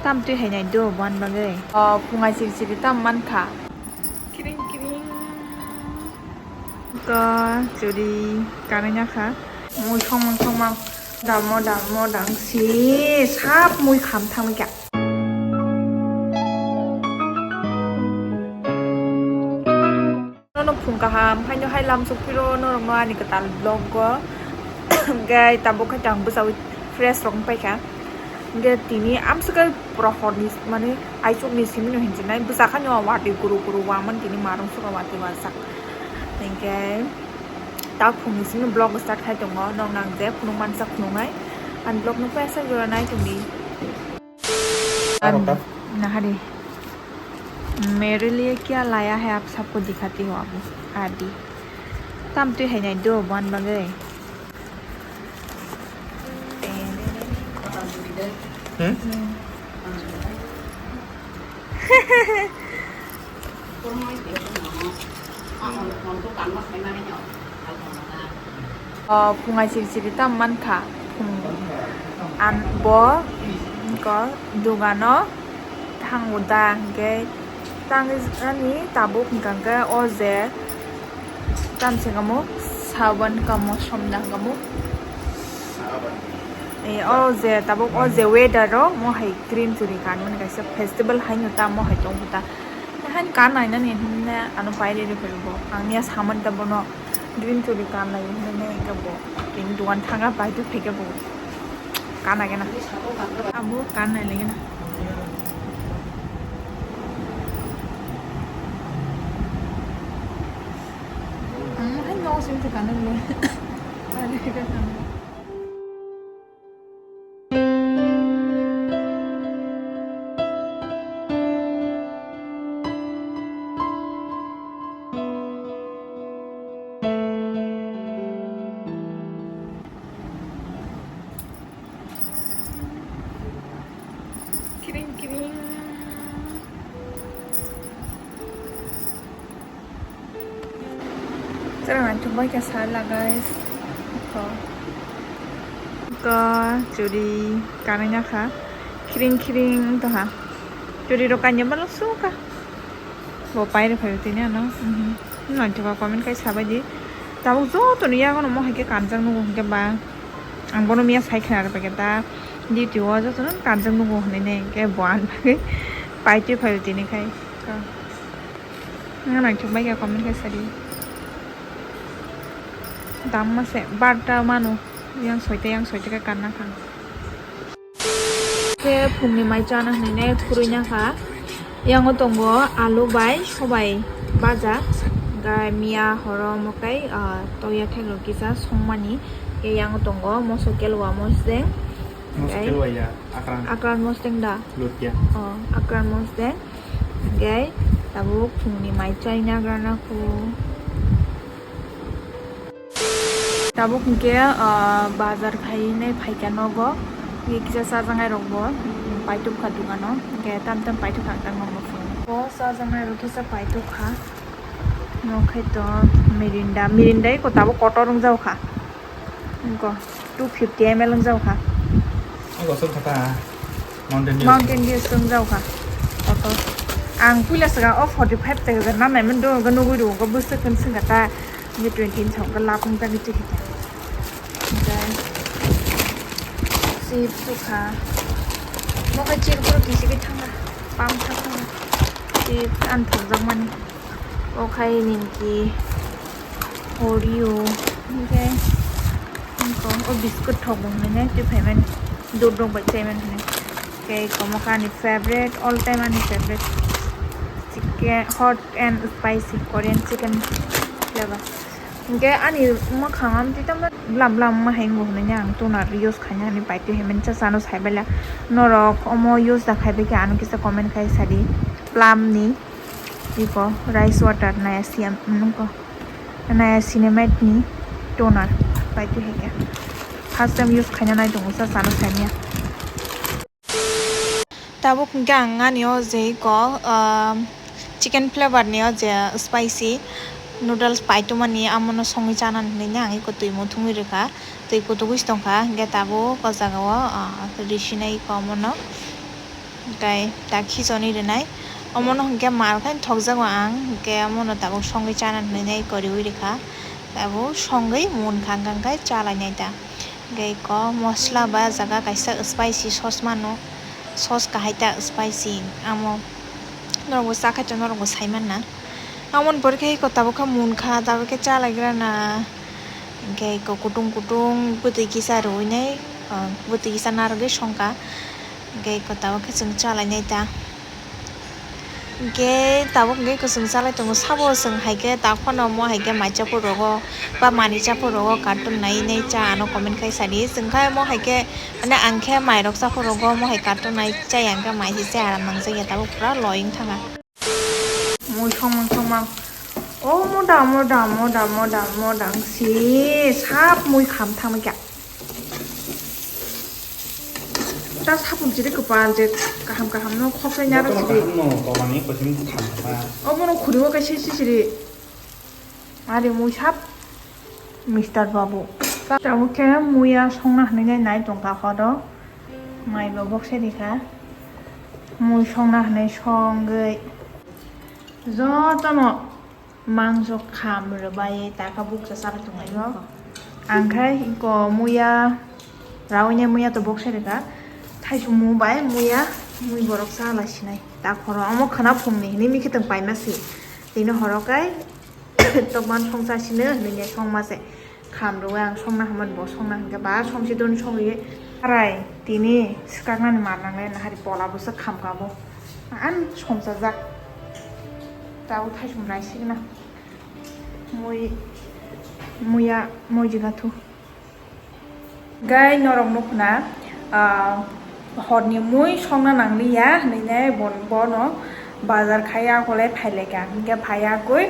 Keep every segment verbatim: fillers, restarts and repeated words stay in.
Tam twi hai nai do, buan bagwi. O, phungai siri siri tam man kha. Kiring kiring. Ko churi kanai na kha. Mui songmang songmang. Damo damo dang si sap mui kham thang kya. Nono phung kaham, haino hai lamsok phiro norokno ani kwtal vlog o. Hwnkhe tabuk khe ang bwchaui fresh rok wngpai kha. Hwnkhe tini amswk khe prohor ni, mane, aichuk ni simi no hinjinai bwsa khaino watwi guru guru wamani tini marung suka watwi wajak. Hwnkhe tak phung ni simi vlog start khai tongo, nok nang je phunuk mansa phunuk hai. Ani vlog no paisa jora nai tongdi. Aro ta? Nahari. मेरे लिए क्या लाया है आप सबको दिखाती हूँ अभी। आदि. Tam twi hai nai do, buan bagwi. Hmm? O, phungai siri siri tam man kha. Phung an bo ko dogano thango da, hwnkhe tangwi ani tabuk hwnkha khe o je tam se kamo saban kamo somna kamo. E, o je tabuk o je weather o mo hai green churi kanmani kaisa festival haino ta mo hai tongkha ta. Haino kan nainani hinwi ano pairwi rw phaibo. Ang miya samani ta bono green churi kan lai hinwi hwnkhe bo tini dogan thanga bai twi phaikhe bo kan nai gana. Abo kan nai lai gana. Ang haino nogo simi thwkha nang le. Kiring kiring. Chwrang naithok bai kha sala guys. Ko. Ko churi kanai na kha. Khiring khiring to ha. Churi rok kanya balok suka. Bo pairi phaio tini ano. Mhm. Naithok comment kai sabai di. Tabuk joto ni yagono mo hai khe kanjak nugo hwnkhe ba. Ang bono miya sai khna rw paikhe ta. Duty o joto no kanjak nugo hwnwi ne hwnkhe bo ani bagwi paitwi phaio tini khai. Ko. Ang naithok bai kha comment khe sadi. Dam mase barta manu yang soita yang soita khe kanna kha. Khe phungni mai chana hwnwi nai phurui na kha. Yango tongo alu bai sobai baja. Gai miya horo mokai, ah, toya thek rok kisa songmani. Khe yango tongo moso kelwa mosdeng. Moso kelwa ya, akran. Akran mosdeng da? Lutya. Oh, akran mosdeng. Hingke tabuk phungni mai chaina grana kho. Tabuk hingke, ah, bazar khainai phaikha nogo. Hingke kisa chajaknai rokbo paitubkha dogano. Hingke tam tam paitubkha ang tang nokno phungo. O chajaknai rok kisa paitubkha. Nokhe to Mirinda. Mirinda eko tabuk kotor wngjago kha. Wngkha two fifty M L wngjago kha. Ego sok kha ta. Mountain Dew. Mountain Dew wngjago kha. Kotor. Ang puila swkang o forty five taka nang nai mani do, hwnkhe nugui rw, hwnkhe bwswk khe swngkha ta. Hwnkhe twenty wngkha, lab wngkha khe chikha. Hwnkhe chips wngkha. Nokha chips borok kisi khe thangkha. Pam thangkha. Chips ani thokjakmani. O khai nimki, Oreo, hingke, hingko, o biscuit thok bo hinui nai twi phaimani, dud rok bai chaimani hinui. Tei komo khe ani favorite, all time ani favorite, chicken, hot and spicy Korean chicken flavor. Hingke ani mwkhang am twi tamo blam blam ma hai wngbo hinui nai ang toner use khaina hinui pai twi hai mani cha chano sai bai la. Norok omo use da khai bai khe ano kisa comment khai sadi, Plum ni. Iko rice water niaciam, mm, ko niacinamide ni toner pai twi hai khe. First time use khaina nai tongo, sa chano saimanya. Tabuk hwnkhe ang ani o je iko, ah, chicken flavor ni o je spicy noodles pai tongmani, amono songwi chanani hinui ang iko twi muthungwi rwkha, twi kutugwi se tongkha, hwnkhe tabuk o jaga o, ah, risinai iko omono. Tei ta khichoni rwnai. Omono hwnkhe mal khai thokjago ang, hwnkhe omono tabuk songwi chana hinwi nai koriwi rwkha. Tabuk songwi munkha, hwnkhe chalainai ta. Hwnkhe eko mosla ba jaga kaisa spicy sos mano, sos kahai ta spicy, amo norokbo chakhai tongo, norokbo saimanna. Amoni pore khe eko tabuk khe munkha, tabuk khe chalaigrana. Hwnkhe eko kutung kutung bwtwi kisa rwinai, ah, bwtwi kisa narwgwi songkha. Hwnkhe eko tabuk khe chwng chalainai ta. Hwnkhe tabuk hwnkhe eko chwng chalai tongo, sabo chwng hai khe ta phano omo hai khe mai chaphuru rogo ba manwi chaphuru rogo cartoon nai nai cha ano comment khai sadi. Chwng khe omo hai khe, mane, ang khe mairok chaphuru rogo omo hai cartoon nai chaya, hwnkhe mai se chaya aram nangjakya, tabuk pura loi wng thangkha. Mui songmang songmang. O moda, moda, moda, moda, moda wng si sap mui kham thangwi kha. Ta sapung chiri kwpal je kaham kaham no khoksa nyara Bothorno chiri. Kaham no tomani kochim kham kha. Obono khurigo kaisa sisiri. Ari mui sap Mister Babu. Tabuk khe muya songna hinwi nai tongkha horo. Mai bo bokse rikha. Mui songna hinwi songwi jotono mangso kham rwbai taka bukcha chara tonglaio. Ang khe iko muya rawi nai muya to bokse rikha. Thaichung mu bai muya mui borok chala sinai. Ta khoro omo khwna phungni hinwi mikhe tong paima si. Tini horo kai Tokman songsa sino hinwi songma se. Kham rwui ang songna hwnmani bo songna hwnkhe ba songsi don songwi. Arai tini swkaknani mar nangle nahari pola bo se kham kabo. An songchajak. Tabo thaichung naisigna. Mui muya mui jiga thu. Gai norok nukhna, ah, horni mui songna nangliya hinwi nai bon-, bono bazar khai ya kole phailaikha. Hinkhe phaiya koi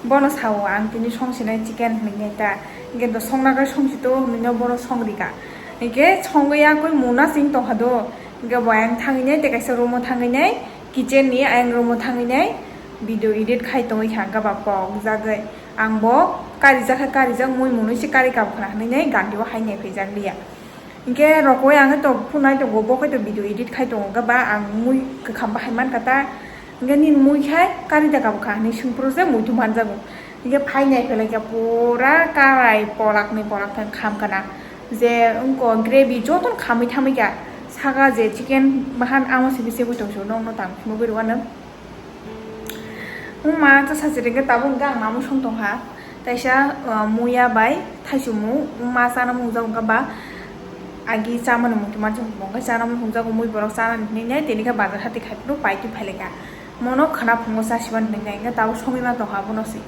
bono sao, "Ang tini songsinai chicken," hinwi nai ta. Hinkhe do songna khe songsi to hinwi no bono songrika. Hinkhe songwi ya koi muna sing tongkha do. Hinkhe bo ayang thangwi nai tei kaisa room o thangwi nai. Kitchen ni ayang room o thangwi nai video edit khai tongwi kha, hwnkhe ba pok jagwi ang bo karijak khe karijak mui munui se kari kabo khwna hinwi nai gandi o hai nai phaijak liya. Hinkhe rokoi ang to phunai tongo, bo khai to video edit khai tongo, hwnkhe ba ang mui kwkham bahai mankha ta, hinkhe nini mui khai kari da kabo kha hinwi swngphuru se muitu manjago. Hinkhe phai nai phelaikha pura karai polak ni polak thang kham kana. Je wngko gravy jotono khamwi thamwi kha. Saka je chicken bahan amo se bisi bwtong se nokno tang phunugwi rwano. Wngma cha sachiri khe tabuk hwnkhe ang mamung song tongkha. Kaisa, uh, muya bai thaichung mu wngma chana mungjago wngkha ba agi chamani muitu mansa bo wngkha chana mungjago mui borok chanani hinwi nai tini khe bazar hati khai phuru paitwi phailaikha. Mono khwna phungo chasiban hinwi nai, hwnkhe tabuk songwi ma tongkha abono se.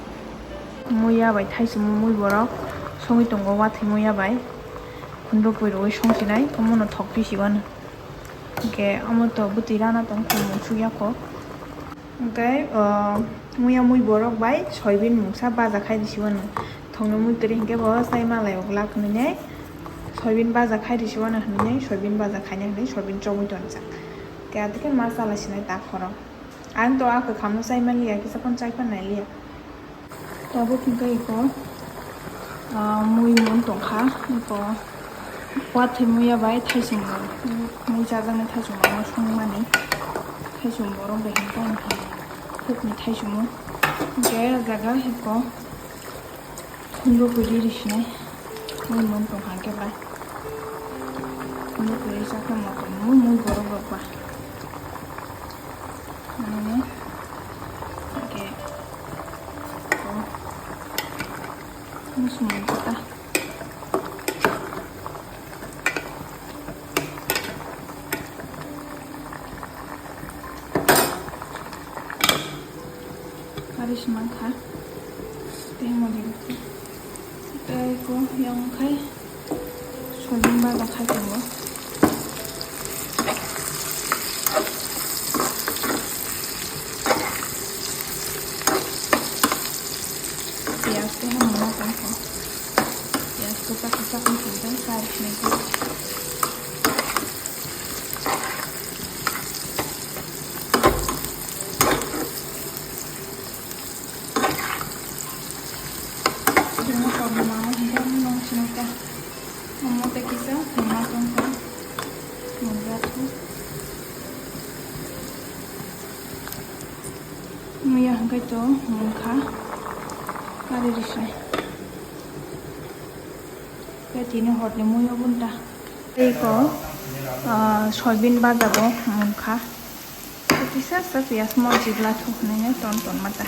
Muya bai thaichung mui borok songwi tongo, wathwi muya bai khunduk pui rwui songsinai, omono thok twi siwano. Hwnkhe omo to bwtwi rana tong, thumung sukya kho. Hwnkhe, o, muya mui borok bai soybean mungsa baja khai risiwano. Thongno mui kwrwi hwnkhe bo chai malai o glak hinwi nai soybean baja khai risiwano hinwi nai soybean baja khaina hinwi soybean chomwi tonjak. Khe atwkhe ma chala sinai ta khoro. Ang to a kwkhamno chai manliya, kisa phano chai phan nailiya. Tabuk hwnkhe iko, ah, mui mun tongkha, iko wathwi muya bai thaichung mui, mui chajaknai thaichung mui songmani, thaichung borok bai hwnkhe ang hwnwi hukni thaichung mui, hwnkhe o jaga iko khunju kwrwi risinai mui mun tongkha hwnkhe ba khunju kwrwi chakhe motom mui, mui borok rok ba. Nini, oke. Oh. Ini semua kita. Hari semangka. Teh mau di. Teh ko yang kai. Soybean baja khai tongo. Piyaj tei hamya ma tongkha. Piyaj kwchak kwchak wng tongkha, kari sinai khe. Omo tei kisa hamya tongkha. Kaitor mungkha kari risai. Khe tini horni muyo bunta. Tei ko, ah, soybean baja bo mungkha. Kisa sa piyas mo jibla thuk nai ton ton mata.